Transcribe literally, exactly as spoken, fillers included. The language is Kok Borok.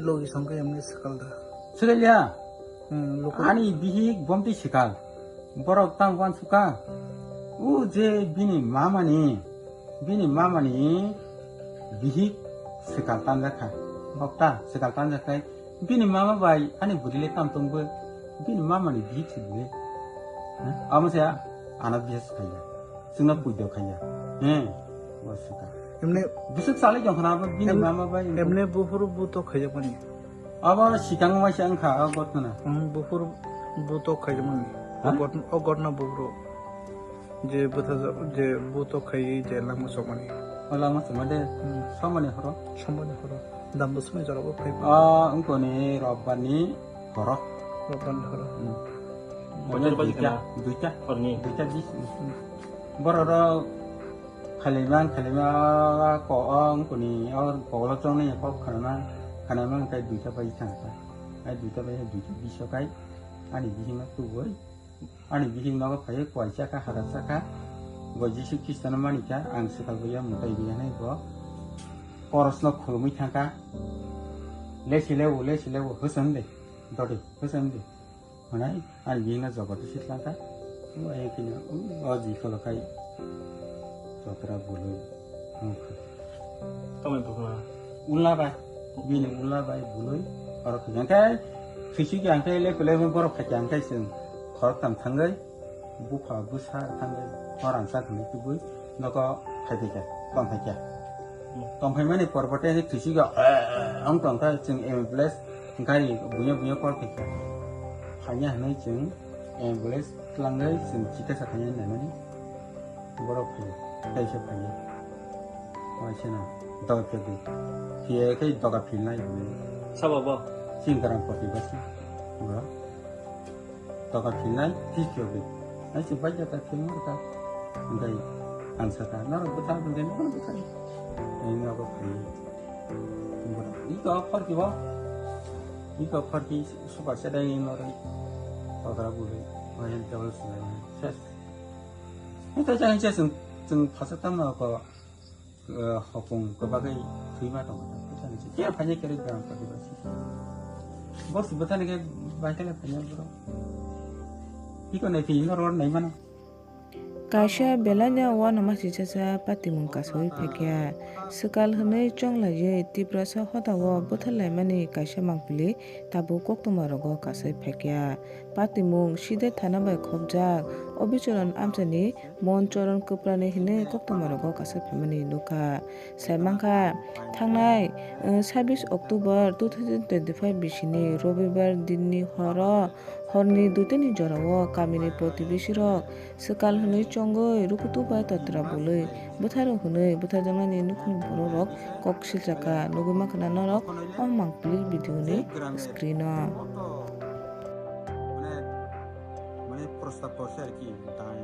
Logi songkhe emni swkal da. Swkaliya? Hmm, luku. Ani bihik bomti swkal. Borok tang wan suka. U je bini mamani, bini mamani bihik swkal tanjakha. Bokta swkal tanjakha. Bini mama bai ani bwrwi le tam tongbo. Bini mamani bihik se bwle. Amo se ano bihik se khaiya. Chwngno puido khaiya. He. Bo swkal. Emne bwswk salai jong khana abo bini em-, mama bai emne buphuru buto khaijakmani. Abo sikang waisa wngkha o gotna. Hmm, buphuru buto khaijakmani. Ha? O got-, o gotna buphuru. Je bwtha je buto khaiwi je langma chokmani. O langma chokma de. Hmm. Somani horo. Somani horo. Dam bwswkni jorabo phai. Ah, wngkoni robbarni horo. Robbarni horo. Hmm. Bojar bai duita, khana? Duita. Horni? Duita bis. Hmm. Borok rok khailaima, khailaima, ko, o, wngkoni, o, koklo chongnai kok khana, khana mang kai duita bai thang kha. Ai duita bai, duita biso kai, ani bihima tuboi, ani bihim nogo phai, kuai chakha, hara chakha, bo Jisu Khristo no manikha, ang swkal bai ya mwtai bai ya nai bo, koros no khulumui thang kha, lesi lebu, lesi lebu, hwsong de, dodi, hwsong de. Hwnai ani bihikno jogoto se tlang kha. Bo ayang khe o ji kholo khai jotra bului wng kha. Tamoni bukhuna? Ulla bai, bini ulla bai bului oro khe. Hwnkhe thwisi khe ang khe lepe lepe borok khai khe ang khe chwng khoroktham thangwi bupha bwsa thangwi hor ang chak hwnwi tubui nogo khai phaikha, tong phaikha. Tongphaimani porbote thwisigo, eh, wng tongkha, chwng ambulance gari buya buya call khaikha. Phaiya hwnwi chwng ambulance twlangwi chwng chikitsa khaina naimani borok phaiya, kaisa phaiya. Waisano doga phiyogwi, phiyai khe doga philnai hwnwi. Sabo bo? Chini Garam Poti basi borok. Toka philnai, twi phiyogwi. Ai se bai jata philma rwkha. Hwnkhe ang sakha, norok bwthar hwnkhe nono bwthar. Ai nogo phai. Iko phorki bo. Iko phorki suka sedai norok. Togra bwrwi. Ohen table sinai. Ses. Ito jang se sung sung phasa tamno ko. Eh, hopung kwbagwi thwima tongo. Khe phainai kwrwi Garam Poti basi. Bo si bwthani khe bai khe phainai borok. Iko nai phi norok naimano. Kaisa belai no uanama sichacha patimung kasui phaikha. Swkal hwnwi chonglaiwi Tiprasa hodao bwtharlaimani kaisa mangpili tabuk koktwma rogo kasui phaikha. Patimung side thana bai khopjak Obichoron amchaini Mon Choron Kwprani hinwi koktwma rogo kasui phaimani nukha. Sai mankha, thangnai, uh, sabis October two thousand twenty-five bisini Robibar dinni horo, horni duitani jorao kamini protibesirok swkal hwnwi chongwi rukutu bai totra bului bwtharo hwnwi bwtharjaknani nukhungni borokrok kok silchakha. Nugwi mankha na norok o mangpili video ni screen o. মানে প্রস্তাব করছে আর কি, তাই